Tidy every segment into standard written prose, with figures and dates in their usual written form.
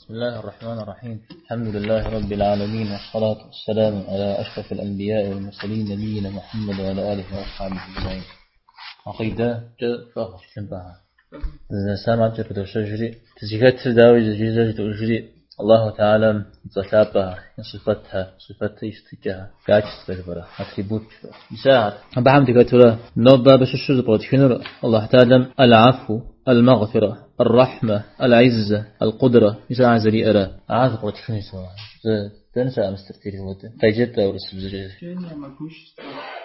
بسم الله الرحمن الرحيم. الحمد لله رب العالمين، والصلاة والسلام على أشرف الأنبياء والمرسلين، نبينا محمد وعلى آله وأصحابه أجمعين. عقيدة فأخذ سامع تشجري تزيغت داوي زجيزة الله تعالى и цӀэ лъапӀэхэр, и сыфэтхэр, сыфэтыр щытыкӀэхэр, качествэхэр, атрибутхэр. Мис ахэр. Абыхэм дыхэтурэ нобэ абы щыщу зэпкърытхынур Аллахь Таалэм العفو، المغفرة، الرحمة، العزة، القدرة мис ахэр зэриӀэрэ. Ахэр зэпкърытхыну Дэнэ щыӀэ мыстыр переводы? Къеджэт урысыбзэкӀэ. Прощение, могущество,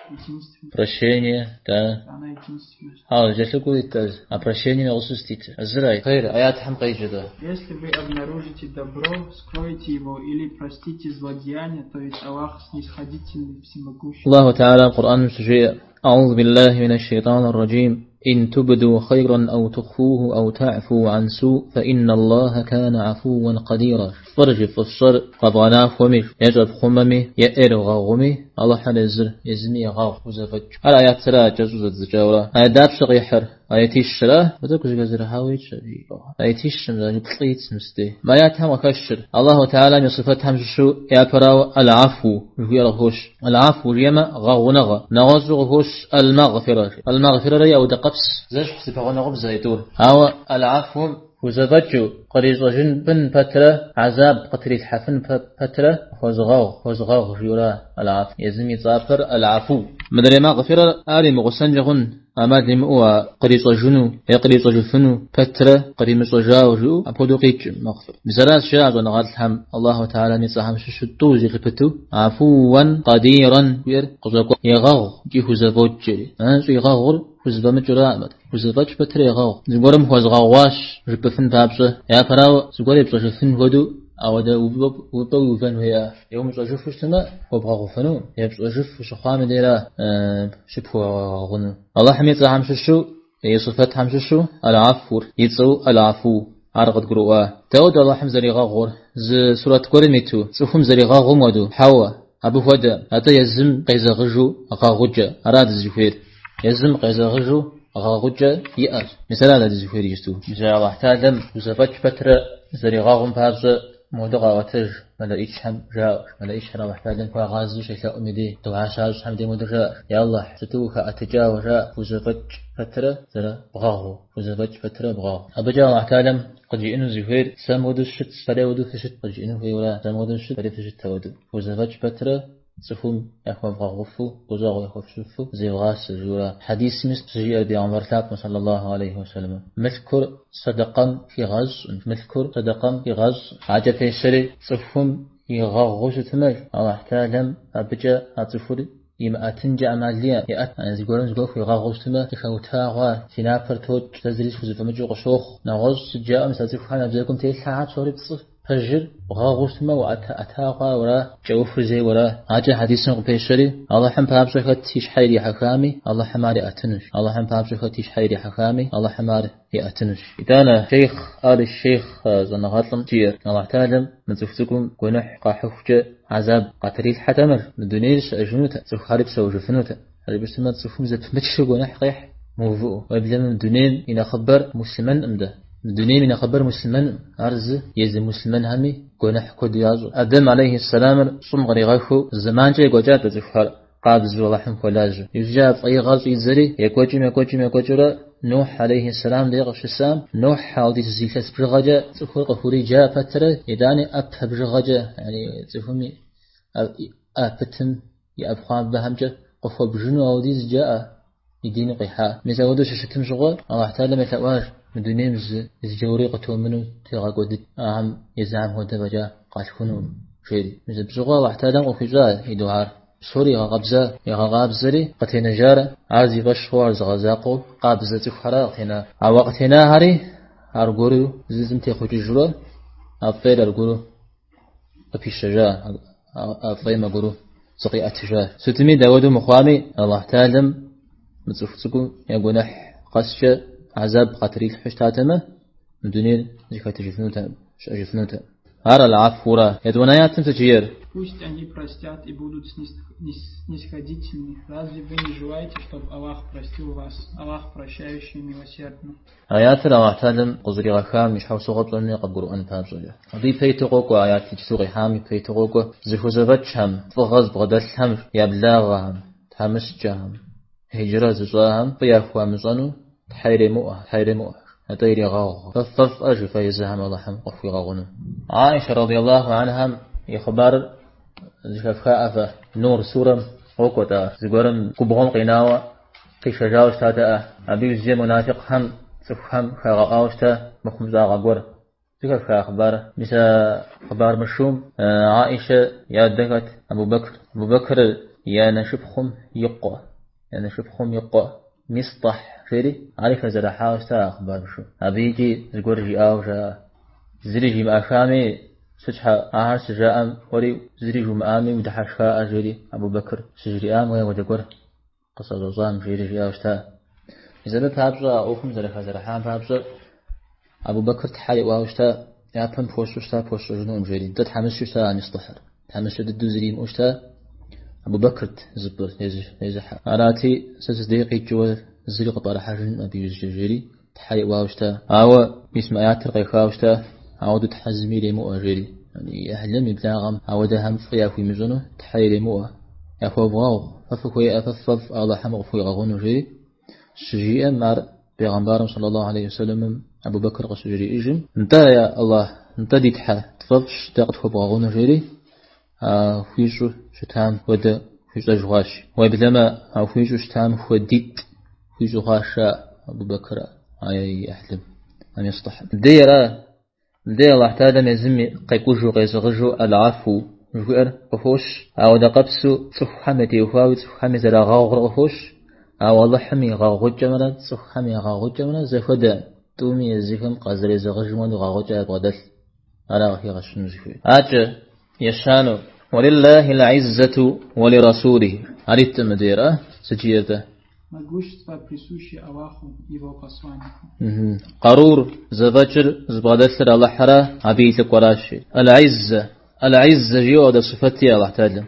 единственность. Прощение, да. Она единственность. А, кӀэлъыкӀуэу ит, а прощением и гъусэу сыт итыр? Зыра, хейр, аятхэм къеджэ. Если вы обнаружите добро, скройте его или простите злодеяние, то есть Аллах снисходительный, всемогущий. Аллаху Таала КъурӀэным щыжеӀэ: أعوذ بالله من الشيطان الرجيم، إن تبدوا خيرا أو تخفوه أو تعفوا عن سوء فإن الله كان عفوا قديرا. Фӏыр жи, фӏы фщӏэр къэбгъэнахуэми, е щӏэпхъумэми, е ӏейр бгъэгъуми, Алыхьыр езыр езыми егъэгъу, хузэфӏэкӏ. Ар аятыра кӏэщӏу зэддзэкӏауэра? Аят дапщэ къихьыр? Аятищра? Тӏэкӏу зэхэзэрыхьауэ итщ абы. Аятищым, даже плӏы итщ мыстей. Мы аятхэм къыхэщыр Аллаху Таалэм и сыфэтхэм щыщу япэрауэ العفو жыхуиӏэр къыхощ. العفو жиӏэмэ, гъэгъуныгъэ. Нэгъуэщӏу къыхощ المغفرة. المغفرة ри ауэдэкъэпс. Зэщхь зэпэгъунэгъубзэ итӏур. Ауэ العفو м хузэфӏэкӏыу кърищӏэжыфын пэтрэ, гӏэзаб къытрилъхьэфын пэтрэ хуэзыгъэгъу, хуэзыгъэгъу жиӏэура العفو. Езым и цӏапэр العفو. Мыдрей مغفرة р ар имыгъусэнкӏэ хъун, ӏэмал имыӏэу а кърищӏэжыну е кърищӏэжыфыну пэтрэ къримыщӏэжауэ жиӏэу апхуэдэу къикӏым مغفرة. Мис аращ жаӏэ щӏэныгъэлӏхэм Аллаху Таалэм и цӏэхэм щыщу тӏу зэлъыпыту عفوا قديرا жиӏэр къыщӏэкӏуэ егъэгъу икӏи хузэфӏокӏ жери. Щӏигъэгъур хузэфӏэмыкӏыраӏым, хузэфӏэкӏ пэтрэ егъэгъу. Зыгуэрым хуэзгъэгъуащ жыпӏэфын папщӏэ, япэрауэ зыгуэр епщӏэжыфын хуэдэу ауэдэ увыпӏэ уиувэн хуейӏэ. Е умыщӏэжыфу щытмэ, хуэбгъэгъуфыну, епщӏэжыфу щыхъуам и дейра щыпхуэгъэгъуну. Алыхьым и цӏэхэм щыщу, и сыфэтхэм щыщу العفو р, и цӏэу العفو, ар къыдгурыӏуа. Дауэт Алыхьым зэригъэгъур? Зы сурэт гуэрым иту, цӏыхум зэригъэгъум хуэдэу, хьэуэ, абы хуэдэ, атӏэ езым къезэгъыжу гъэгъукӏэ, ара дызыхуейр. Езым къезэгъыжу гъэгъукӏэ иӏэщ. Мис ара дэ дызыхуейр иджысту. Мис Алыхь Таалэм хузэфӏэкӏ пэтрэ зэригъэгъум папщӏэ моду къаӏуэтэж мэлэӏичхэм жаӏэу. Мэлэӏичхэр Алыхь Таалэм хуагъазэу щелъэӏум и дей, дугьэ щащӏхэм дей моду жаӏэ: Я Алыхь, сыту ухэӏэтыкӏауэ жаӏэ, хузэфӏэкӏ пэтрэ зэрыбгъэгъуу, хузэфӏэкӏ пэтрэ бгъэгъу. Абыкӏэ Алыхь Таалэм къыджиӏэну зыхуейр сэ моду сыщыт, фэри ауэдэу фыщыт къыджиӏэну хуейуэра, сэ моду сыщыт, фэри фыщыт ауэдэу. Хузэфӏэкӏ пэтрэ цӏыхум яхуэвгъэгъуфу, гущӏэгъу яхуэфщӏыфу зевгъасэ, жиӏэура. Хьэдисми щыжиӏэр Бегъымбар лъапӏэм, саллаллаху алейхи уэсэлэм, мылъкур сэдэкъэм хигъэщӏым, мылъкур сэдэкъэм хигъэщӏ. Акӏэ пещэри цӏыхум игъэгъуу щытмэ, Алыхь Таалэм абыкӏэ а цӏыхур имыӏэтынкӏэ ӏэмал иӏэ. Еӏэт, зыгуэрым зыгуэр хуигъэгъуу щытмэ, сыхэута хъуа, си напэр токӏ, сэ зыри схузэфӏэмыкӏыу къыщохъу. Нэгъуэщӏ сыт жаӏэу мис а цӏыхухэм я бзэгум телъхьэхэр псори пцӏы. Пэжыр бгъэгъуу щытмэ, уӏэта хъуа уэра, кӏэухыр зей уэра. Акӏэ хьэдисым къыпещэри, Алыхьым папщӏэ хэт и щхьэ ирихьэхами, Алыхьым ар иӏэтынущ. Алыхьым папщӏэ хэт и щхьэ ирихьэхами, Алыхьым ар иӏэтынущ. Итӏанэ Шейхъ Аль Шейхъ щӏэныгъэлӏым жиӏэр, Алыхь Таалэм мы цӏыху цӏыкӏум гуэныхь къахьыхукӏэ гӏэзаб къатрилъхьэтэмэ, мы дунейр щыӏэжынутэкъым, цӏыхухэри псэужыфынутэкъым. Жыпӏэщтмэ, цӏыхум зэпымычу гуэныхь къехь мыувыӏэу. Уеблэмэ, мы дунейм и нэхъыбэр муслъымэнкъым дэ. Мы дунейм и нэхъыбэр муслъымэнкъым. Ар зы езы муслъымэнхэми гуэныхь куэду ящӏэ. Адэм алейхи сэламыр щӏым къригъэхыу зэманкӏэ екӏуэкӏат а цӏыхухэр къабзэу Алыхьым хуэлажьэу. Иужькӏэ а фӏеигъэр щӏидзэри, екӏуэкӏым, екӏуэкӏым, екӏуэкӏыурэ Нухь алейхи сэлам дей къыщысам, Нухь ауэдиз илъэс бжыгъэкӏэ цӏыхур къыхуриджа пэтрэ, итӏани ӏэпэ бжыгъэкӏэ, яни цӏыхум и ӏэ пытым и ӏэпхъуамбэхэмкӏэ къыхуэбжыну ауэдиз джаӏэ и дин къихьа. Мис ауэдэу щыщытым щыгъуэ, Алыхь Таалэм елъэӏуащ, мы дунейм зы джаури къытомыну тегъэкӏуэдыкӏ, ахэм езыхэм хуэдэ фӏэкӏа къалъхунукъым, жери. Мис абы щыгъуэ Алыхь Таалэм къыхуищӏа и дугьар. Псори игъэкъэбза, игъэкъабзэри къытенэжар, ар зи фӏэщ хъууэ, ар зыгъэзакъуэу къабзэ цӏыхухэрэ къытена. Ауэ къытенахэри аргуэру зы зым техъукӏыжурэ, а фӏейр аргуэру къыпищэжа, а фӏейм аргуэру зыкъиӏэтыжа. Сытми, дауэдэу мыхъуами, Алыхь Таалэм мы цӏыху цӏыкӏум я гуэныхь къэскӏэ гӏэзаб къатрилъхьэу щытатэмэ, мы дунейр зэхэтыжыфынутэкъым, щыӏэжыфынутэкъым. Ар العفو ра. Етӏуанэ аятым сыт жиӏэр? Пусть они простят и будут снисходительны. Разве вы не желаете, чтобы Аллах простил вас? Аллах прощающий и милосердный. Аятыр Аллахь Таалэм къыщӏригъэхам и щхьэусыгъуэ пщӏэн хуей къыбгурыӏуэн папщӏэкӏэ. Абы ипэ иту къокӏуэ аят иджыпсту къихьам ипэ иту къокӏуэ зыхузэфӏэкӏхэм, фӏыгъэ зыбгъэдэлъхэм я благъэхэм, тхьэмыщкӏэхэм, хьиджрэ зыщӏахэм фӏы яхуамыщӏэну тхьэ иремыӏуэ, тхьэ иремыӏуэ, атӏэ ирегъэгъу. Фэ ффӏэфӏӏэ жи фэ езыхэм Алыхьым къыфхуигъэгъуну. Аишэ радиаллаху анхам и хъыбарыр зэхэфхаӏэ фэ. Нур сурэм къокӏуэ-тӏэ ар. Зыгуэрым губгъуэм къинауэ къишэжауэ щытатэӏэ. Абы иужькӏэ мунафикъхэм цӏыхухэм хагъэӏуауэ щыта мыхъумыщӏагъэ гуэр. Зэхэфха хъыбар? Мис а хъыбар мышыум Аишэ и адэ хэт? Абу Бэкр. Абу Бэкр и анэ шыпхъум и къуэ. И анэ шыпхъум и къуэ. Мистӏахь жери, ари хэзэрыхьауэ щыта а хъыбар мышыум. Абы икӏи зыгуэр жиӏауэ жаӏэ. Зыри жимыӏэхами, сыт щхьэ ахэр щыжаӏэм, уэри зыри жумыӏами удыхьэшхаӏэ жери Абу Бэкр щыжриӏам, уэ апхуэдэ гуэр къысӏэщӏэщӏам жери жиӏауэ щыта. Мис абы папщӏэ, а ӏуэхум зэрыхэзэрыхьам папщӏэ, Абу Бэкр тхьэ иӏуауэ щыта, япэм пхуэсщӏу щыта, пхуэсщӏыжынукъым жери. Дэ тхьэмыщкӏэу щыта а Мистӏыхьыр. Тхьэмыщкӏэ дыдэу зыри имыӏэу щыта, Абу Бэкрт зыпӏыр зезыхьэр. Арати, сэ сыздей къикӏыуэ зыри къыпӏэрыхьэжынкъым абы иужькӏэ жери, тхьэ иӏуауэ щыта. Ауэ мис мы аятыр къехауэ щыта, ауэдэу тхьэ зыми иремыӏуэ жери. И ӏыхьлым, и благъэм ауэдэхэм фӏы яхуимыщӏыну тхьэ иремыӏуэ. Яхуэвгъэгъу, фэ фыхуейӏэ, фэ ффӏэфӏ Алыхьым къыфхуигъэгъуну жери. Щыжиӏэм ар бегъымбарым саллаллаху алейхи вассаламым Абу Бэкр къыщыжриӏэжым, Нтӏэ, я Аллах, нтӏэ ди Тхьэ, тфӏэфӏщ дэ къытхуэбгъэгъуну жери, а хуищӏу щытам хуэдэ хуищӏэж хъуащ. Уеблэмэ, а хуищӏу щытам хуэдитӏ хуищӏу хъуащ Абу Бэкр а и ӏыхьлым, а Мистӏыхьым. Мыбдей ара, мыбдей Аллахь Таалэм езым къекӏужу, къезэгъыжу Аль-Афу жыхуиӏэр къыхощ. Ауэдэ къэпсу цӏыхухэм ятеухуауи цӏыхухэми зэрагъэгъур къыхощ. Ауэ Алыхьым и гъэгъукӏэмрэ цӏыхухэм я гъэгъукӏэмрэ зэхуэдэ, тӏуми езыхэм къазэрезэгъыжым хуэдэу гъэгъукӏэ ябгъэдэлъ. Ара къыхигъэщыну зыхуейр. Акӏэ, ещанэу, Уалиллахи лӏиззэту уалирасулихи. Ар иткъым мыдейр, а? Сыт жиӏэр-тӏэ? Могущество присуще Аллаху, его посланнику. Къарур зэфӏэкӏыр зыбгъэдэлъыр Алыхьрэ абы и лӏыкӏуэращи. Аль-Иззэ. Аль-Иззэ жиӏэу ауэдэ сыфэт иӏэ Алыхь Таалэм.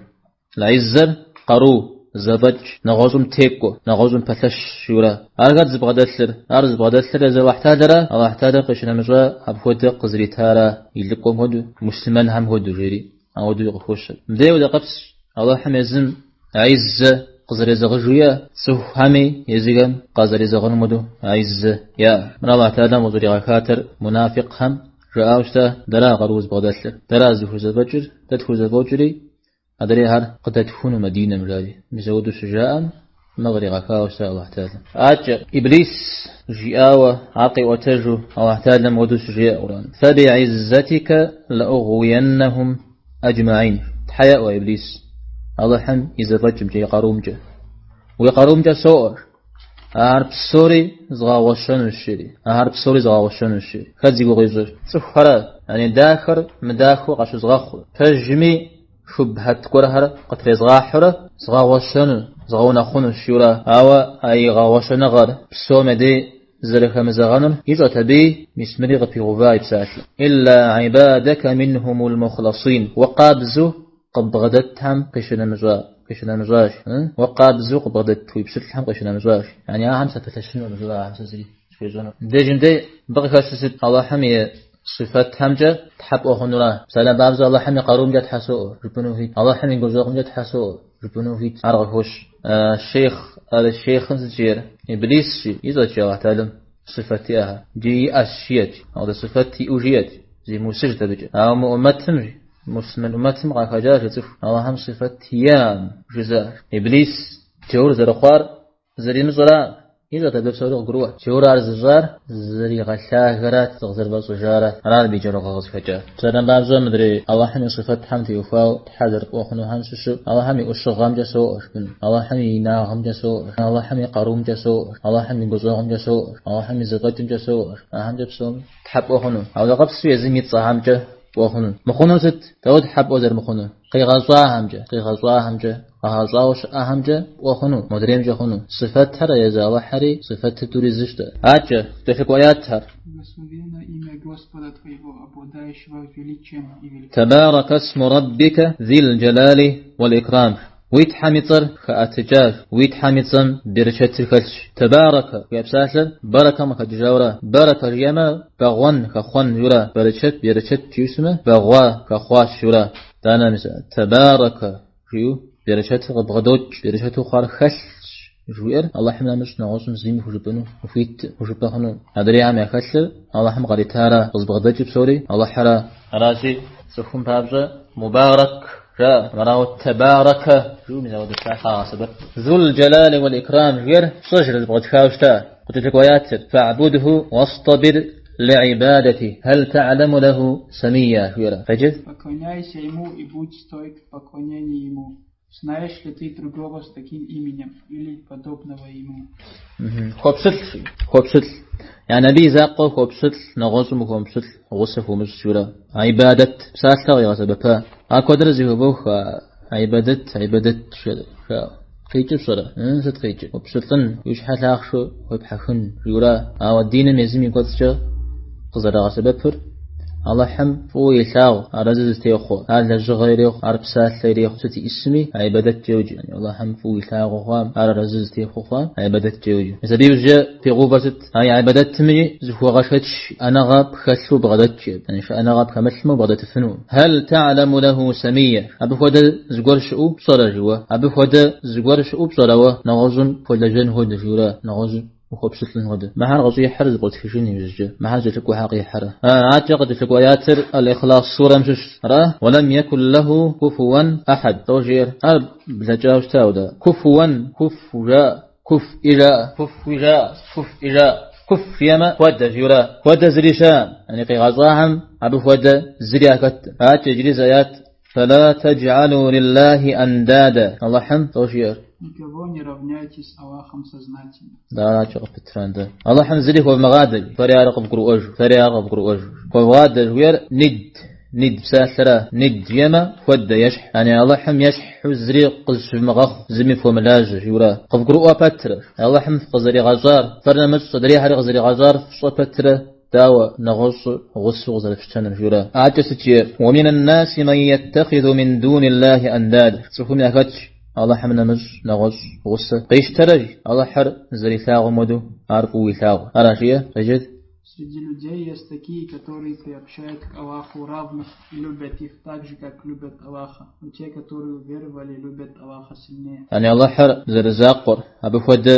Аль-Иззэр къару, зэфӏэкӏ, нэгъуэщӏым текӏуэ, нэгъуэщӏым пэлъэщ жиӏэурэ. Ар хэт зыбгъэдэлъыр? Ар зыбгъэдэлъыр езы Алыхь Таалэра? Алыхь Таалэм къищынэмыщӏа апхуэдэ къызритара и лӏыкӏуэм хуэдэу, муслъымэнхэм хуэдэу жери, ауэдэуи къыхощыр. Мыбдей ауэдэ къэпсщ Алыхьым езым Иззэ къызэрезэгъыжу иӏэ, цӏыхухэми езыхэм къазэрезэгъыным хуэдэу Иззэ яӏэ. Мыр Алыхь Таалэм къыщӏригъэхатэр мунафикъхэм жаӏауэ щыта, дэра къару зыбгъэдэлъыр, дэра зыхузэфӏэкӏыр, дэ тхузэфӏокӏри, Адрейхэр къыдэтхуну Мадинэм, жари. Мис ауэдэу щыжаӏэм, мыр къригъэхауэ щыта Алыхь Таалэм. Акӏэ, Иблис жиӏауэ, ар къиӏуэтэжу Алыхь Таалэм ауэдэу щыжеӏэ Къурӏэным. Фэбигьиззэтикэ лэӏугъуиеннэхум аджмаин. Тхьэ еӏуэ, Иблис, Алыхьым и зэфӏэкӏымкӏэ, и къарумкӏэ. Уи къарумкӏэ соӏуэ. Ахэр псори згъэгъуэщэнущ, жери. Ахэр псори згъэгъуэщэнущ, жери. Хэт зи гугъу ищӏыр? Цӏыхухэрэ, яни дахэр мыдахэу къащызгъэхъу. Пэжми шубхьэт гуэрхэр къытрезгъахьэурэ згъэгъуэщэну, згъэунэхъунущ, жиӏэурэ. Ауэ а и гъэгъуэщэныгъэр псом я дей зэрыхэмызэгъэнур ищӏэт абыи, мис мыри къыпигъува и псалъэ. Илла ибадэкэ минхумул мухласин. Уэ къабзэу къыббгъэдэтхэм къищынэмыщӏа, къищынэмыщӏащ. Уэ къабзэу къыббгъэдэт уи пщылӏхэм къищынэмыщӏащ. Яни ахэм сапэлъэщынукъым, жиӏэурэ ахэм сэ зыри схуещӏэнукъым. Мыбдежым дей мыбы къыхэщыр сыт? Алыхьым и сыфэтхэмкӏэ тхьэ пӏуэ хъунура? Псалъэм папщӏэ, Алыхьым и къарумкӏэ тхьэ соӏуэ, жыпӏэну хуит. Алыхьым и гущӏэгъумкӏэ тхьэ соӏуэ, жыпӏэну хуит. Ар къыхощ. Шейхъ, ар шейхъым сыт жиӏэр? Иблис жи, ищӏэт жи Алыхь Таалэм сыфэт иӏэхэр. Иджы иӏэщ жиӏэт. Ауэдэ сыфэт иӏэу жиӏэт. Зимыусыжт абыкӏэ. Ауэ мы ӏумэтым жи, Муслъымэн ӏумэтым къахэкӏащ цӏыху Алыхьым сыфэт иӏэкъым жызыӏэр. Иблис джаур зэрыхъуар зэримыщӏэра ищӏэт абы псори къыгурыӏуэт. Джаур ар зыщӏар зызэригъэлъагэрат, зыкъызэрыфӏэщӏыжарат. Арат абы и джаурыгъэ къызыхэкӏар. Псалъэм папщӏэ, мыдрей Алыхьым и сыфэтхэм теухуауэ тхьэ зэрыпӏуэ хъунухэм щыщу Алыхьым и ӏущыгъэмкӏэ соӏуэ жыпӏэну, Алыхьым и инагъымкӏэ соӏуэ, Алыхьым и къарумкӏэ соӏуэ, Алыхьым и гущӏэгъумкӏэ соӏуэ, Алыхьым и зэфӏэкӏымкӏэ соӏуэ. Ахэмкӏэ псоми тхьэ пӏуэ хъуну. Ауэ къэпсу езым и цӏэхэмкӏэ. пӏуэ хъуну. Мыхъуну сыт? Дауэ тхьэ пӏуэ зэрымыхъунур? Къигъэщӏахэмкӏэ, къигъэщӏахэмкӏэ, къагъэщӏауэ щыӏэхэмкӏэ пӏуэ хъуну, модреймкӏэ хъуну. Сыфэтхэр езы Алыхьри, сыфэтыр тӏури зыщ дэ. Адэкӏэ, къыкӏэлъыкӏуэ аятхэр. Благословенно имя Господа твоего, обладающего величием и великолепием. تبارك اسم ربك ذي الجلال والإكرام. Уи Тхьэм и цӏэр хэӏэтыкӏащ, уи Тхьэм и цӏэм берычэтыр хэлъщ. تبارك жиӏэ псалъэр бэрэкэм къыхэкӏыжауэра. Бэрэкэ жиӏэмэ, бэгъуэн, хэхъуэн жиӏэура. Бэрычэт, берычэт жиӏэу щытмэ, бэгъуа, хэхъуащ жиӏэура. Итӏанэ мис تبارك жиӏэу берычэтыр къыбгъэдокӏ, берычэту хъуар хэлъщ жиӏэр Алыхьым нэмыщӏ нэгъуэщӏым зыми хужыпӏэну ухуит хужыпӏэ хъуну. Адрейхэм яхэлъыр Алыхьым къаритара, къызбгъэдэкӏыр псори Алыхьыра. Аращи, цӏыхум папщӏэ Мубарэк жаӏэ, арауэ Тэбарэкэ жиӏэу мис апхуэдэ псалъэ къагъэсэбэп. ذو الجلال والإكرام жиӏэр пщӏэжрэ зэпкърытхауэ щыта къыкӏэлъыкӏуэ аятыр. فاعبده واصطبر لعبادته هل تعلم له سميا жиӏэрэ. Къеджэт? Поклоняйся ему и будь стойк в поклонении ему. Знаешь ли ты другого с таким именем или подобного ему? Хуэпщылӏ, хуэпщылӏ. Яни абы и закъуэ хуэпщылӏ, нэгъуэщӏым ухуэмыпщылӏ, гъусэ хуумыщӏ жиӏэурэ. Гьибадэт псалъэ къигъэсэбэпа. Ар куэдрэ зэхыбох, гьибадэт, гьибадэт жаӏэу. Къикӏыр пщӏэрэ? Сыт къикӏыр? Хуэпщылӏын, уи щхьэ лъахъшэу хуепхьэхын жиӏэурэ. Ауэ диным езым и кӏуэцӏкӏэ къызэрагъэсэбэпыр Алыхьым фӏыуэ илъагъу, арэзы зытехъуэ, ар лэжьыгъэ ирехъу, ар псалъэ ирехъу, сыт иӏысми, гьибадэткӏэ йоджэ. Алыхьым фӏыуэ илъагъуу хъуам, ар арэзы зытехъуэ хъуам, гьибадэткӏэ йоджэ. Мис абы иужькӏэ пигъэувэр сыт? А гьибадэтми зыхуэгъэшэч, шыӏэныгъэ пхэлъу бгъэдэт, яни шыӏэныгъэ пхэмылъмэ убгъэдэтыфыну. هل تعلم له سميا. Абы хуэдэ зыгуэр щыӏэу пщӏэрэ жиӏэуэ? Абы хуэдэ зыгуэр щыӏэу пщӏэрэ уэ? Нэгъуэщӏым хуэлэжьэн хуэдэ жиӏэурэ, нэгъуэщӏым ухуэпщылӏын хуэдэ. Мыхьэр къыщӏихьэр зэпкърытхыжын иужькӏэ. Мыхьэр кӏэлъыкӏуэхьэр къихьэрэ. Адэкӏэ къыкӏэлъыкӏуэ аятыр Аль-Ихлас сурэм щыщ. Ара? ولم يكن له كفوا أحد. Тӏэу жиӏэр. Ар блэкӏауэ щыта ауэдэ. كفوا, كفو жаӏэ, куф-и жаӏэ, куфуи жаӏэ, куф-и жаӏэ. Куф жиӏэмэ, хуэдэ жиӏэурэ. Хуэдэ зыри щыӏэкъым. Яни къигъэщӏахэм абы хуэдэ зыри яхэткъым. Адэкӏэ иджыри зы аят. فلا تجعلوا لله أندادا. Алыхьым тӏэу жиӏэр. Никого не равняйте с Аллахом сознательно. Дауэ къыпытрандэ. Алыхьым зыри хуэвмыгъадэ, фэри ар къывгурыӏуэж, фэри ар къывгурыӏуэж. Хуэвгъадэ жиӏэр ند, ند псалъэрэ, ند жиӏэмэ хуэдэ ещхь. Яни Алыхьым ещхьу зыри къызыщывмыгъэхъу, зыми фхуэмылажьэ жиӏэурэ. Къывгурыӏуэ пэтрэ, Алыхьым фыкъызэригъэщӏар, фэр нэмыщӏ адрейхэри къызэригъэщӏар фщӏэ пэтрэ, Дауэ нэгъуэщӏыр гъусэу къызэрыфщтэнур жиӏэурэ. Адэкӏэ сыт жиӏэр? ومن الناس من يتخذ من دون الله أندادا. Цӏыхум яхэтщ Алыхьым нэмыщӏ нэгъуэщӏ гъусэ къищтэрэ Алыхьыр зэрилъагъум хуэдэу ар фӏыуэ илъагъу. Ара жиӏэр? Къеджэт? Среди людей есть такие, которые приобщают к Аллаху равных и любят их так же, как любят Аллаха. Но те, которые уверовали, любят Аллаха сильнее. Яни Алыхьыр зэрызакъуэр, абы хуэдэ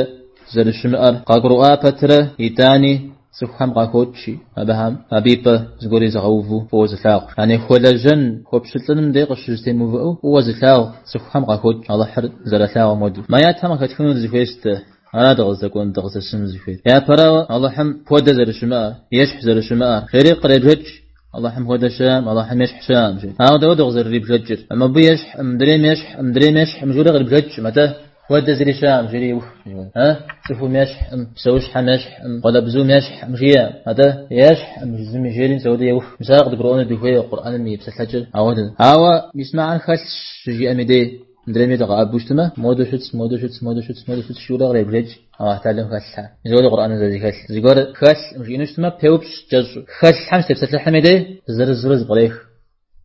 зэрыщымыӏэр къагурыӏуа пэтрэ, итӏани Цӏыхухэм къахокӏ абыхэм абы и пӏэ зыгуэр изыгъэуву фӏыуэ зылъагъу. Яни хуэлэжьэн, хуэпщылӏыным дей къыщызэтемыувыӏэу фӏыуэ зылъагъу цӏыхухэм къахокӏ Алыхьыр зэралъагъум хуэдэу. Мы аятхэм къыхэтхыну дызыхуейр сыт дэ? Ара дыкъыздэкӏуэн, дыкъыздэсыну дызыхуейр. Япэрауэ, Алыхьым хуэдэ зэрыщымыӏэр, ещхь зэрыщымыӏэр. Жери къребжэкӏ, Алыхьым хуэдэ щыӏэкъым, Алыхьым ещхь щыӏэкъым, жери. Ауэ дауэ дыкъызэрырибжэкӏыр? Мыбы ещхь, мыдрейм ещхь, мыдрейм ещхь, жиӏэурэ кърибжэкӏкъым, атӏэ хуэдэ зыри щыӏэкъым, жери еух. А? Цӏыхум ещхькъым, псэущхьэм ещхькъым, къуалэбзум ещхькъым, жиӏэкъым. Атӏэ ещхькъым зыми жери мис ауэдэ еух. Мис ар къыдгурыӏуэну дыхуей Къурӏэным и псэлъэкӏэр ауэдэ. Ауэ мис мыхьэр хэлъщ щыжиӏэм и дей. Мыдрейми дыкъэӏэбу щытмэ, модэу щытщ, модэу щытщ, модэу щытщ, модэу щытщ, жиӏэурэ къребжэкӏ Аллахь Тэхьэлам хэлъхэр. Мис ауэдэ Къурӏэным зэрызэхэлъ. Зыгуэр хэлъкъым жиӏэну щытмэ, пеупщӏ кӏэщӏу. Хэлъхэм щытепсэлъыхьым и дей зырызурэ зэпкърех.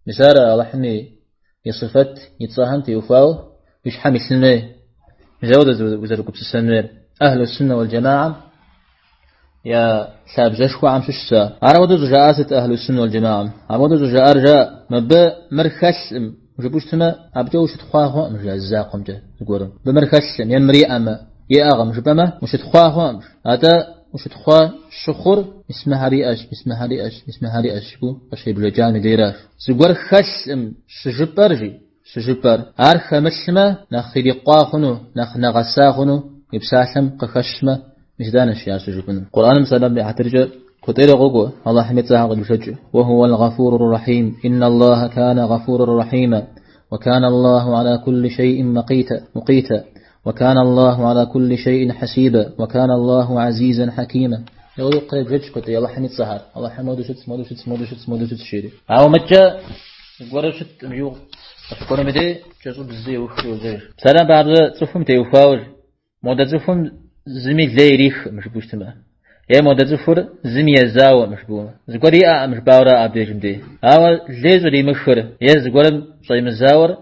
Мис ар Аллахьым и сыфэт, и цӏэхэм теухуауэ уи щхьэм илъын хуей. Мис ауэдэ узэрыгупсысэн хуейр. أهل السنة والجماعة я лъабжьэшхуэхэм щыщщ ар. Ар ауэдэу щӏыжаӏар сыт أهل السنة والجماعة? Апхуэдэу щӏыжаӏар жаӏэ, мыбы мыр хэлъкъым жыпӏэу щытмэ, абыкӏэ ущытхъуа хъуӏым, жаӏэ зы закъуэмкӏэ зыгуэрым. Мыбы мыр хэлъкъым, е мыр иӏэмэ, иӏэкъым жыпӏэмэ, ущытхъуа хъуӏым. Атӏэ ущытхъуа щыхъур мис мыхэр иӏэщ, мис мыхэр иӏэщ, мис мыхэр иӏэщ жыпӏэу къыщебжэкӏам и дейращ. Зыгуэр хэлъкъым щыжыпӏэр, жи, щыжыпӏэр. Ар хэмылъмэ, нэхъ ирикъуа хъуну, нэхъ нэгъэса хъуну уи псалъэм къыхэщмэ, мис итӏанэщ ар щыжыпӏэнур. Къурӏэным псалъэм и хьэтыркӏэ куэдӏейрэ къокӏуэ Аллахьым и цӏэхэр къибжэкӏыу. وهو الغفور الرحيم، إن الله كان غفورا رحيما، وكان الله على كل شيء مقيتا، وكان الله على كل شيء حسيبا، وكان الله عزيزا حكيما. Ауэдэу къребжэкӏ куэд Алыхьым и цӏэхэр. Алыхьым моду щытщ, моду щытщ, моду щытщ, моду щытщ жери. Ауэ мыткӏэ зыгуэру щыткъым жиӏэу къыщыкӏуэнум и дей кӏэщӏыбзэ еухри йожьэж. Псалъэм папщӏэ цӏыхум теухуауэ модэ цӏыхум зыми лей ирихкъым жыпӏэу щытмэ. Е модэ цӏыхур зыми езауэкъым жыпӏэу. Зыгуэр иӏэкъым жыпӏауэра абдежым дей. Ауэ лей щӏримыхыр е зыгуэрым щӏемызауэр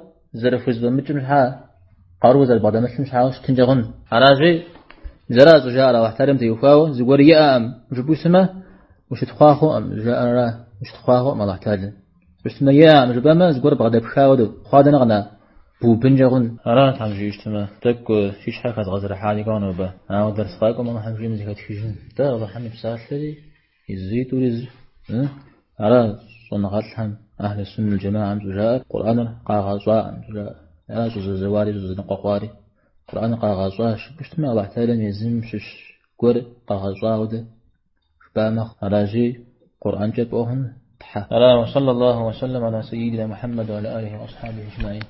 зэрыхузэфӏэмыкӏым щхьа, къару зэрыбгъэдэмылъым щхьауэ щытынкӏэ хъун. Аращи, зэра щӏыжаӏэр Алыхь Тэхьэлам теухуауэ зыгуэр иӏэкъым жыпӏэу щытмэ, ущытхъуа хъуӏым, жаӏэра, ущытхъуа хъуӏым Алыхь Тэхьэлам. Щытмэ иӏэкъым жыпӏэмэ, зыгуэр бгъэдэпха хуэдэу, хъуа дэнэ къэна, бубынкӏэ хъун. Ара Тхьэм жиӏэу щытмэ, тӏэкӏу си щхьэ хэзгъэзэрыхьа ди гугъэ нобэ. Ауэ дэрс къакӏуэм Алыхьым жиӏэм зэхэтхыжын. Дэ Алыхьым и псалъэри, и зитӏури зы. Ара щӏэныгъэлӏхэм Ахьлу Суннэ Джэмаӏэм щӏыжаӏэр, Къурӏэныр къагъэщӏаӏым щӏыжаӏэр. Ара щӏызэзэуари, щӏызэныкъуэкъуари. Къурӏэныр къагъэщӏащ жыпӏэу щытмэ, Алыхь Тэхьэлам езым щыщ гуэр къагъэщӏа хуэдэ жыпӏа мэхъу. Аращи, Къурӏэнкӏэ пӏуэ хъун Тхьэ. Ара, уэ саллаллаху уэ саллам аля сайидина Мухьэммэд уа аля алихи уа асхьабихи аджмаин.